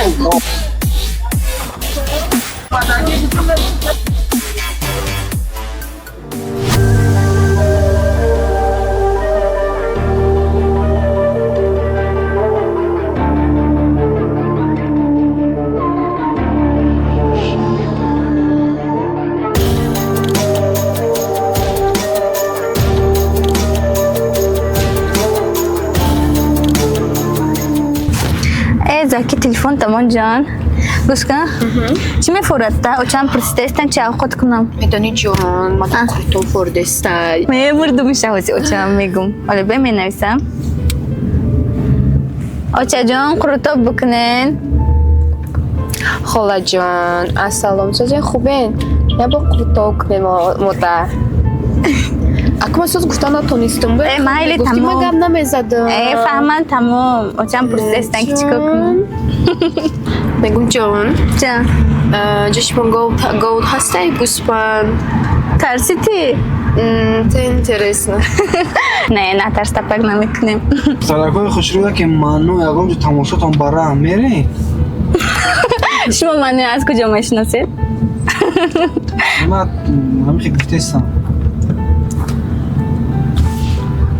H: Э, Заки, телефон тамон ҷон. Гӯш кун. Чӣ мефурад-та? Очам пурсидаистан, чи авқот кунам.
P: Медонӣ, ҷон, ман қуртоб хӯрдестай.
H: Мемурдум шаҳози очам мегум. Оле, бе менависам. Очаҷон, қурутоб бикунен.
P: Холаҷон, ассалом, созен, хубен? Я бо қурутоб кунем, модар. Аку ман соз гуфта натонистам.
H: Э, майли,
P: Гуфти ман
H: тамом.
P: гап намезадам.
H: Э, фаҳман, тамом. Очам пурсидаистан, ки чӣ кор кунам.
P: Мегум, ҷон.
H: Ҷон.
P: Ҷашмон гов ҳастай, гӯспанд?
H: Тарситӣ?
P: Те интересно.
H: Не, натарс, тапак намекунем.
B: Саракои хушрӯя ки ману ягон ҷо тамошотон барам мерем.
H: Шумо ману аз куҷо мешиносед?
B: Ман ҳамихе гуфтестам.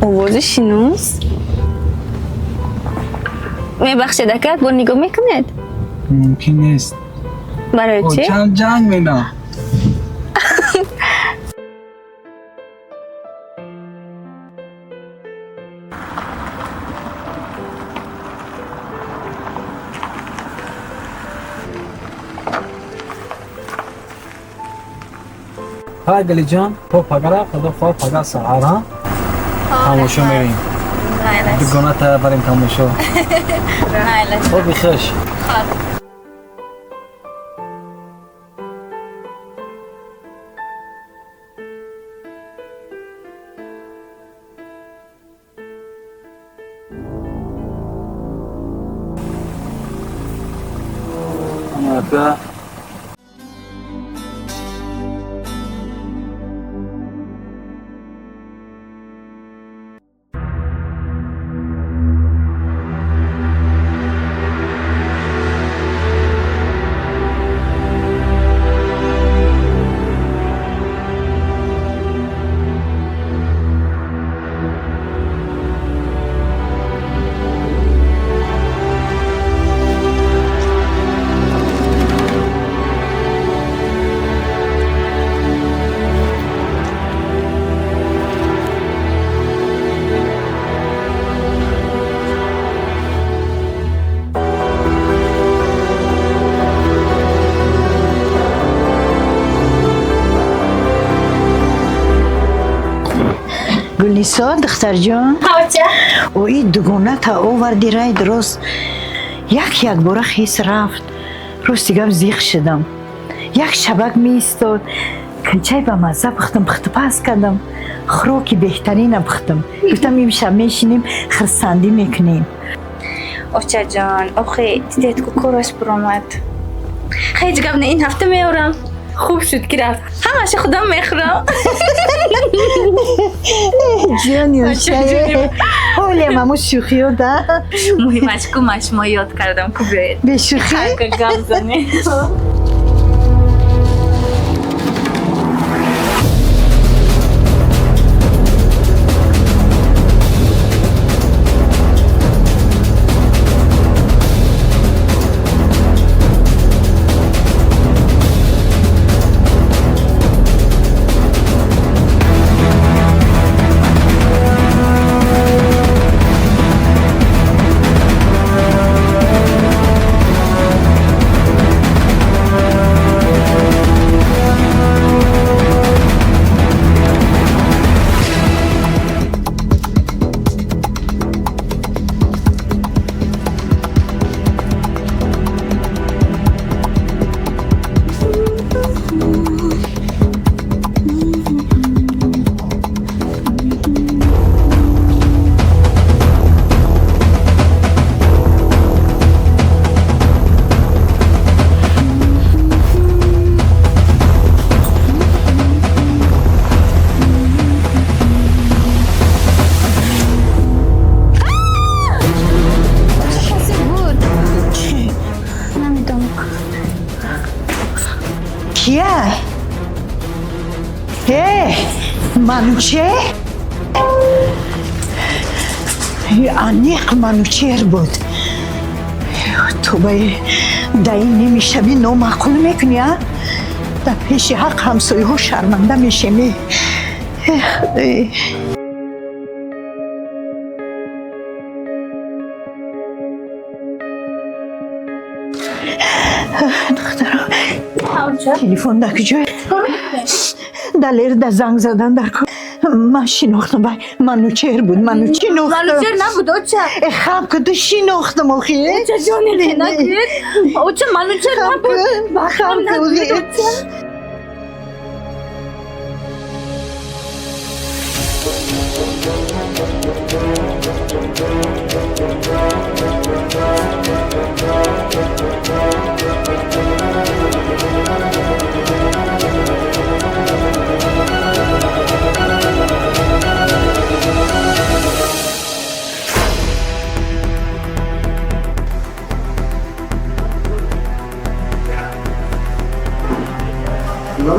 H: Овози шинос. Мебахшед, ака, як бор нигоҳ мекунед?
Q: Мумкин нест.
H: Барои чӣ?
Q: Чанд ҷанг мена. Ҳай, Далиҷон, то пагара, худо хоҳ, пага саҳар, ҳа? Тамошо мерем. Дугоната барем тамошо. Хоби хуш. Ака.
R: Гулнисо, духтарҷон, ои дугоната оварди, рай дурост як якбора хис рафт. Рости гап, зиқ шудам. Як шабак меистод. Кунчай ба мазза пухтам, пухтупаз кардам, хӯроки беҳтарина пухтам. Гуфтам, имшаб мешинем, хирсандӣ мекунем.
H: Очаҷон, охи дидед ку, кораш буромад. Ҳеҷ гап не, ин ҳафта меорам. Хуб шуд, ки рафт, ҳамаша худам мехӯрам.
R: Ҷони, ҳолиам ҳамун шӯхиё да.
H: Муҳимаш ку, ман шумо ёд кардам ку, биёед.
R: Бешӯхӣ
H: гап занем.
R: Кия? Э, Манучер? Аниқ Манучер буд. Тобаи, да ин немишавӣ, номаъқул мекунӣ, а? Дар пеши ҳақ ҳамсояҳо шарманда мешемӣ. Худои. Духтаро, телефон дар куҷое? Далер да занг задан дар ко. Ман шинохтам, вай Манучер буд, ману шинохтам.
H: Манучер набуд, оча.
R: Э, хаб ку, ту шинохтам, охи.
H: Оча ҷони, нагӯед. Оча, Манучер набуд.
R: Хаб ку, охи.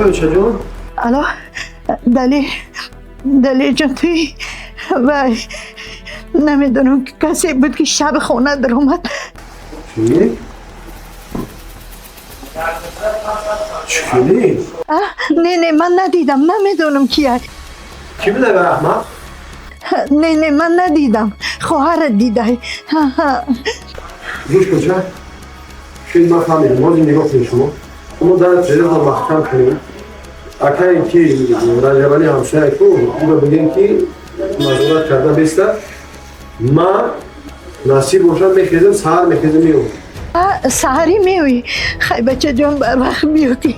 A: Очаҷон.
R: Алло, Далер, Далерҷон, туи? Вай, намедонам ки касе буд ки шаб хона даромад.
A: Чӣ? Чӣ кунӣ?
R: Не, не, ман надидам, намедонам кия.
A: Кӣ буда ба Аҳмад?
R: Не, не, ман надидам. Хоҳарат дидай.
A: Гӯш кун, ча? Шуд, ман фаҳмидам. Ҳозир нигоҳ кунед шумо. Мо дар телефон маҳкам кунем. Акае ки Раҷабали ҳамсоя ку, ӯро бигем ки назорат карда беста. Ман насиб бошам мехезам, саҳар мехезам меоям.
R: Саҳарӣ меоӣ? Хай бачаҷон, барвақт биё ки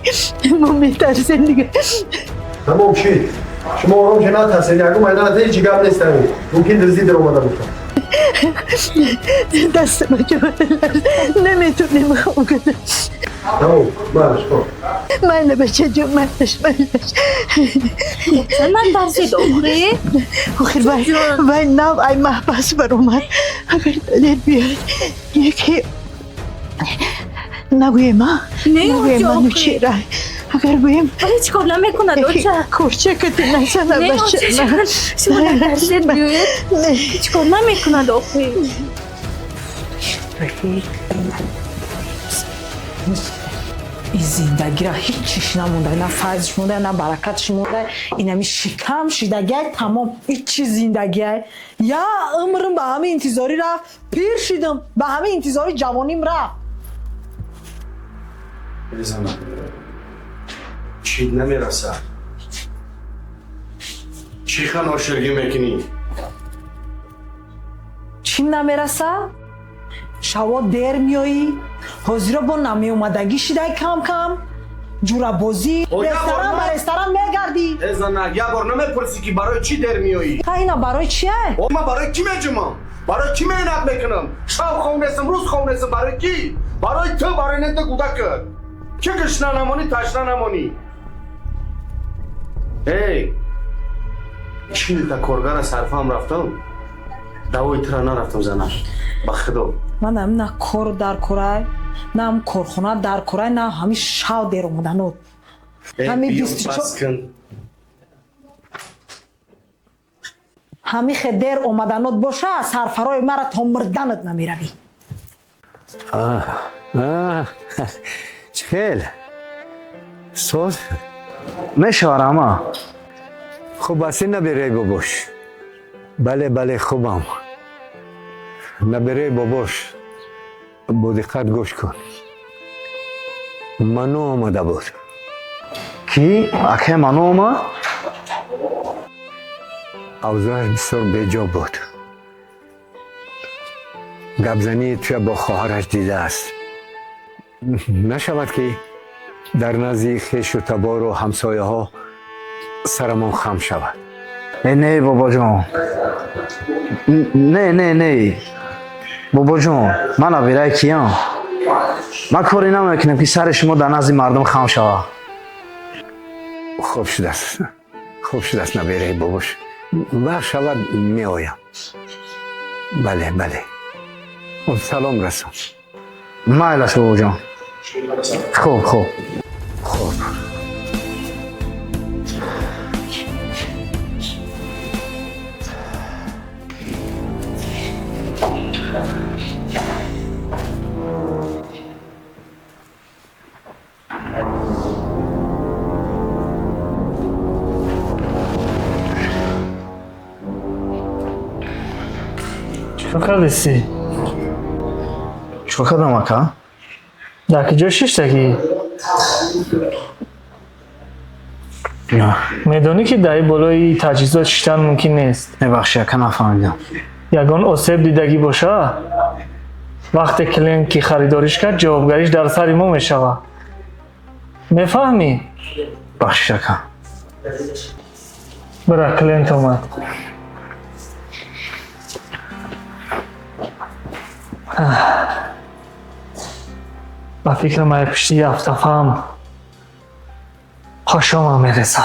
R: мо метарсем дига.
A: Тамом шид. Шумо ором ше, натарсед, ягон майдон ҳеҷ гап нест. Мумкин дуздӣ даромада бошад.
R: Даст бача наметонем хоб кунем.
A: Тамом, марш хоб.
R: Майла бачаҷон, майлаш, майлаш.
H: Натарсед охир.
R: Охир вай нав ай маҳбас баромад. Агар далер биёяд, яке нагӯем, а? Нагӯем ману чера. Агар гӯем
H: ҳеҷ кор намекунад оча.
R: Курчакати назана бача.
H: Шумо натарсед, биёед. Ҳеҷ кор намекунад охир.
S: Ин зиндагиро ҳеҷ чиш намонда, на файзш монда, на баракатш монда. Инами шикам шидагиай тамом. Ин чи зиндагиай? Я умрим ба ҳамин интизорӣ рафт, пир шидам, ба ҳамин интизори ҷавоним рафт.
A: Зана, чид намерасад. Чӣ ханоширгӣ мекунӣ?
S: Чим намерасад? Шаво дер меоӣ, ҳозиро бо намеомадагӣ шидай кам-кам, ҷурабозӣ, ресторан ба ресторан мегардӣ.
A: Э зана, як бор намепурсӣ ки барои чӣ дер меоӣ?
S: Ха, ина барои чие?
A: Ман барои кӣ меҷумам? Барои кӣ меҳнат мекунам? Шаб хоб нестам, рӯз хоб нестам. Барои кӣ? Барои ту, барои нента кӯдакат. Ки гушна намонӣ, ташна намонӣ. Эй, 40 та коргара сарфаҳам рафтам, давои тура нарафтам, зана. Ба худо.
S: Ман на кор дар корай, на ҳам корхона дар корай, на ҳами шав дер омаданот. Ҳами ҳами хе дер омаданот боша, сарфарои мара то мурданат намеравӣ.
C: Чхел соз
B: мешавад ама.
C: Хуб аст, набераи бобош? Бале, бале, хубам. Набераи бобош, бо диққат гӯш кун. Ману омада буд.
B: Кӣ? Акай ману омад?
C: Авзоаш бисёр беҷо буд. Гапзании туя бо хоҳараш дидааст. Нашавад ки дар назди хешу табору ҳамсояҳо сарамон хам шавад.
B: Не, бобоҷон, не, не, не, бобоҷон, ман набираи киям? Ман коре намекунам ки сари шумо дар назди мардум хам шавад.
C: Хуб шудааст, хуб шудааст, набираи бобош. Вақт шавад меоям. Бале, бале, салом расон.
B: Майлаш, бобоҷон. Хуб, хуб.
C: Хуб.
E: Чикор кардеси?
B: Чикор кардам, ака?
E: Дар куҷо шиштагӣ? Медонӣ ки дар болои таҷҳизот шиштан мумкин нест?
B: Мебахши, ака, нафаҳмидам.
E: Ягон осеб дидагӣ боша, вақте клиент ки харидориш кард, ҷавобгариш дар сари мо мешавад. Мефаҳмӣ?
B: Бахшиш, ака.
E: Бира, клиент омад. Ба фикрам ай пушти ҳафтафаҳам қошомам мереса.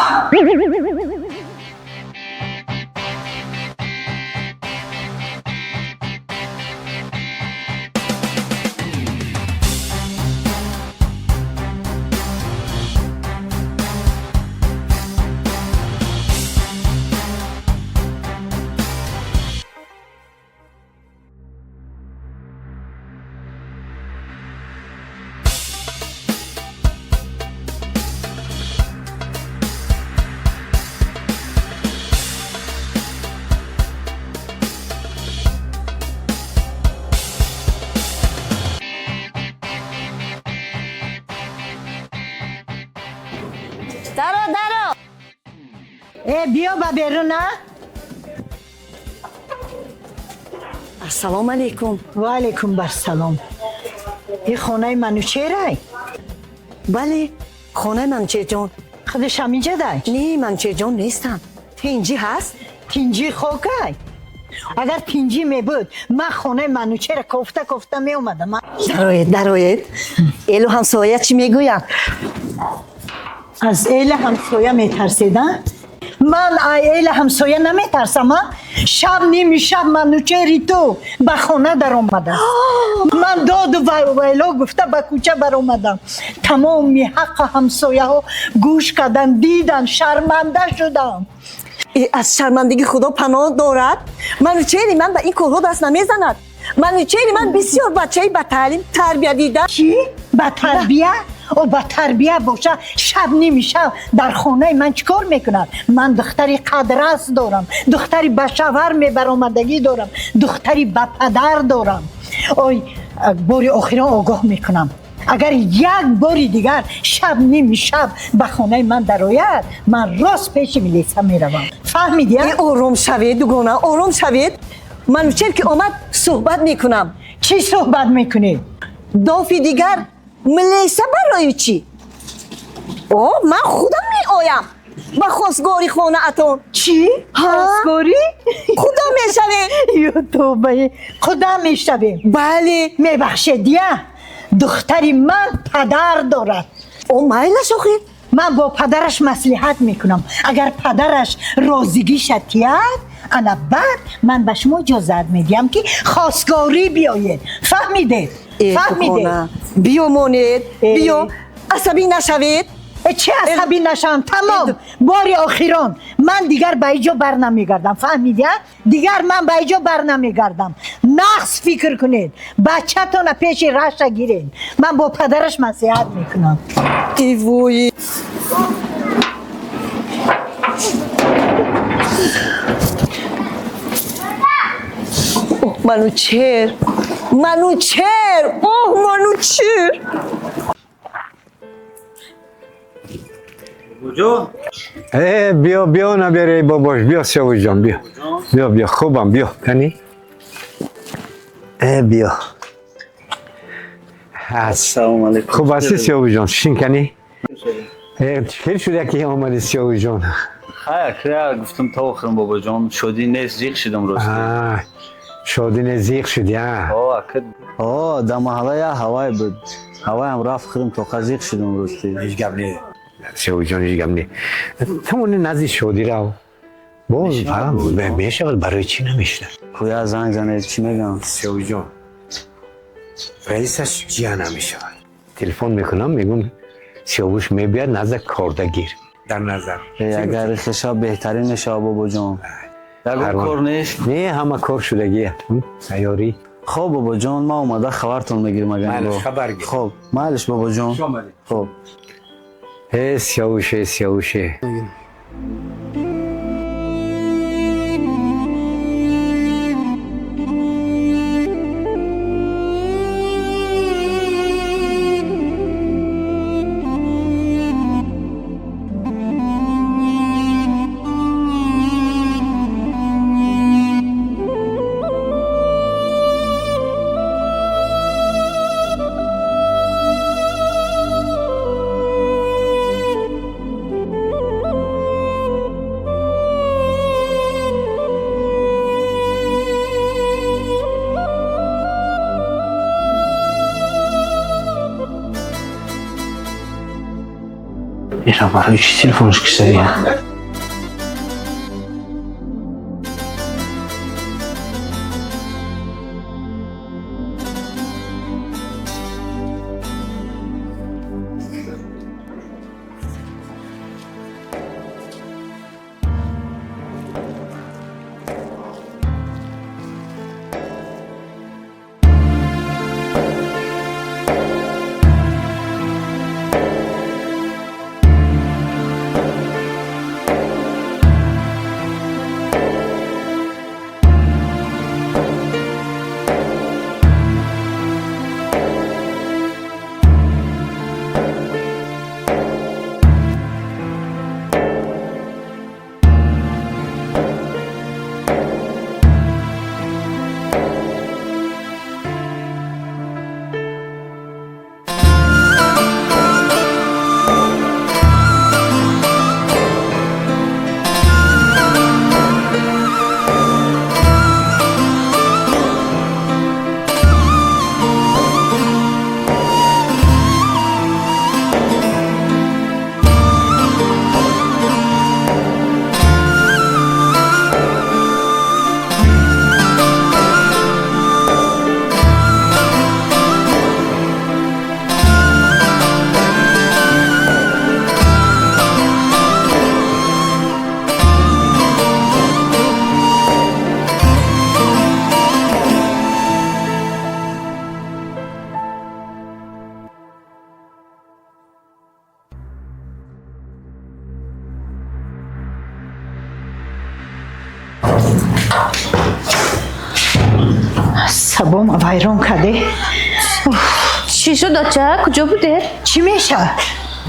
R: Биё ба берун, а?
F: Ассалому алайкум.
R: Ва алайкум барсалом. Ин хонаи Манучерай?
F: Бале, хонаи Манучерҷон.
R: Худаш ҳаминҷа дай?
F: Не, Манучерҷон нестанд. Тинҷӣ ҳаст?
R: Тинҷӣ хокай. Агар тинҷӣ мебуд, ман хонаи Манучера кофта кофта меомадам.
F: Дароед, дароед. Элу ҳамсоя чӣ мегӯянд?
R: Аз эла ҳамсоя метарсед, а? Ман ай эла ҳамсоя наметарсам, а? Шаб ними шаб Манучери ту ба хона даромадааст. Ман доду вайло гуфта ба кӯча баромадам. Тамоми ҳаққи ҳамсояҳо гӯш кардан, дидан, шарманда шудам.
F: Аз шармандагӣ Худо паноҳ дорад. Манучери ман ба ин корҳо даст намезанад. Манучери ман бисёр бачаи ба таълим тарбия дида.
R: Чӣ? Ба тарбия? О, ба тарбия боша, шаб ними шаб дар хонаи ман чӣ кор мекунад? Ман духтари қадрас дорам, духтари ба шавҳар мебаромадагӣ дорам, духтари ба падар дорам. Ой, бори охирон огоҳ мекунам. Агар як бори дигар шаб ними шаб ба хонаи ман дарояд, ман рост пеши милиса меравам. Фаҳмидӣ?
F: Ором шавед, дугона, ором шавед. Манучер ки омад, суҳбат мекунам.
R: Чӣ суҳбат мекунӣ?
F: Дофи дигар милиса барои чӣ? О, ман худам меоям ба хостгори хонаатон.
R: Чӣ? Хостгорӣ?
F: Худо мешавем.
R: Ё тобае, худо мешавем.
F: Бале.
R: Мебахшед, я? Духтари ман падар дорад.
F: О, майлаш охир.
R: Ман бо падараш маслиҳат мекунам. Агар падараш розигиша тиҳад, ана баъд ман ба шумо иҷозат медиҳам, ки хостгорӣ биёед. Фаҳмидед? Фаҳмидед?
F: Биё монед, биё, асабӣ нашавед.
R: Чӣ асабӣ нашавам? Тамом, бори охирон ман дигар ба иҷо бар намегардам. Фаҳмидӣ? Дигар ман ба иҷо бар намегардам. Нақс фикр кунед, бачатона пеши раша гиред. Ман бо падараш маслиҳат мекунам.
F: Ивои. Оҳ, Манучер, Манучер, оҳ, Манучер.
C: Биё, биё, набераи бобош, биё, Сиёвушҷон, биё. Биё, биё, хубам, биё. Кани? Биё.
T: Ассалому алайкум.
C: Хуб ҳастӣ, Сиёвушҷон? Шин кани? Хел шуда ки омадӣ, Сиёвушҷон.
T: Хайр, кира гуфтам то охирам, бобоҷон, шодӣ нест, зиқ шудам рости.
C: Шодӣ нест, зиқ шудӣ, а?
T: О, ака. О, дар маҳалла як ҳавай буд. Ҳаваям рафт, худам тоқа зиқ шудам рости.
C: Ҳеҷ гап не. Сиёвушҷон, ҳеҷ гап не. Тамони назди шодӣ рав. Боз мешавад, барои чӣ намешавад?
T: Куя занг занед, чӣ мегӯям?
C: Сиёвушҷон, раисаш ҷия намешавад. Телефон мекунам, мегӯм Сиёвуш мебиёд назди кордагир. Дар назар.
T: Агар хеша беҳтарин мешавад, бобоҷон. Ягон кор нест?
C: Не, ҳама кор шудагия. Тайёрӣ.
T: Хоб, бобоҷон, ман омада хабартон мегирам агар.
C: Майлаш, хабар гир.
T: Хоб, майлаш, бобоҷон. Хоб.
C: Э, Сиёвуше, Сиёвуше.
K: Ира барои чӣ телефонш кисария?
R: Сабома вайрон карде.
H: Чӣ шуд, оча? Куҷо будед?
R: Чӣ мешавад?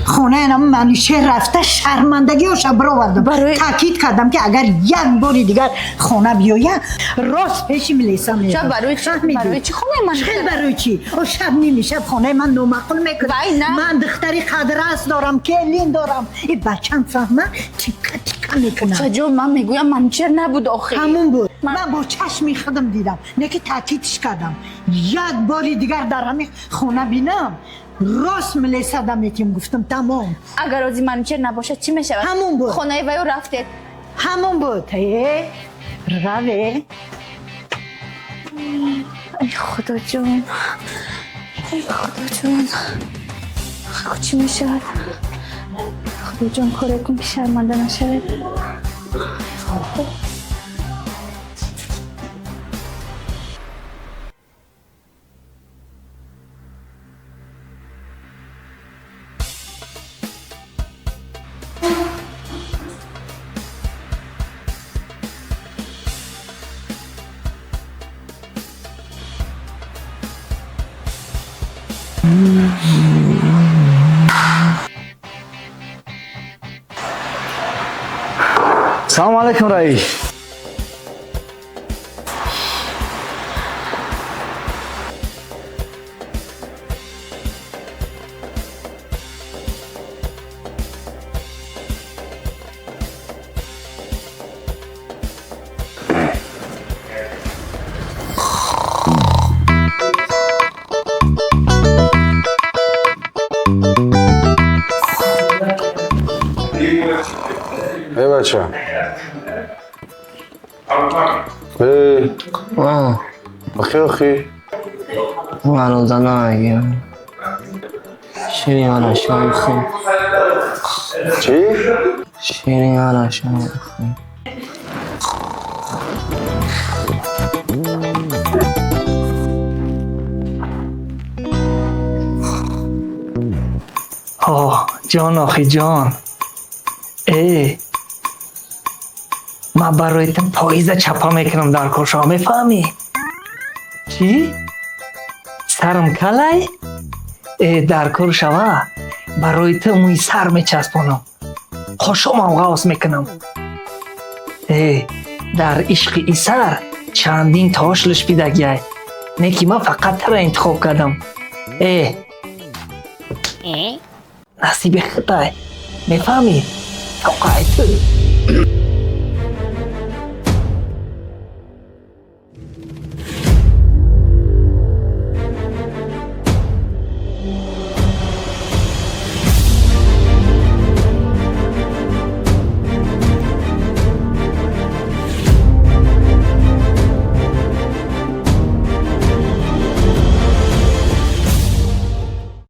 R: Хонаи нам Манучер рафта, шармандагиҳоша бировардам. Таъкид кардам, ки агар як бори дигар хона биёя, рост пеши милиса.
H: Ча, барои чӣ? Барои чӣ хонаи ман?
R: Хел барои чӣ? О, шаб, ними шаб хонаи ман номаъқул мекунад. Ман духтари қадрас дорам, келин дорам. И бачам фаҳма, тикка тикка мекунад.
H: Очаҷон, ман мегӯям, Манучер набуд охи.
R: Ҳамун буд, ман бо чашми худам дидам. Не ки таъкидш кардам, як бори дигар дар ҳамин хона бинам, рост милисада метим, гуфтам, тамом.
H: Агар ози Манучер набошад, чӣ мешавад?
R: Ҳамун буд.
H: Хонаи ваё рафтед.
R: Ҳамун буд. Э, раве.
H: Ай, Худоҷон, ай, Худоҷон, чӣ мешавад? Худоҷон, коре кун, ки шарманда нашавед.
B: Салом алейкум, раис.
A: Эй, бача. Эй. Охи, охи.
L: Ман намегирам. Шири мана шом хӯр.
A: Чӣ?
L: Шири мана шом хӯр.
E: Оҳ, ҷон, охи ҷон. Э, ман барои ту поиза чапа мекунам дар кошо, мефаҳмӣ? Чӣ? Сарам калай? Э, дар кор шава, барои ту мӯи сар мечаспонам. Қошомам ғавс мекунам. Э, дар ишқи исар чандин тош лушпидагиай. Не ки ман фақат тура интихоб кардам. Э, насиби худай. Мефаҳмӣ? Тоқаи ту.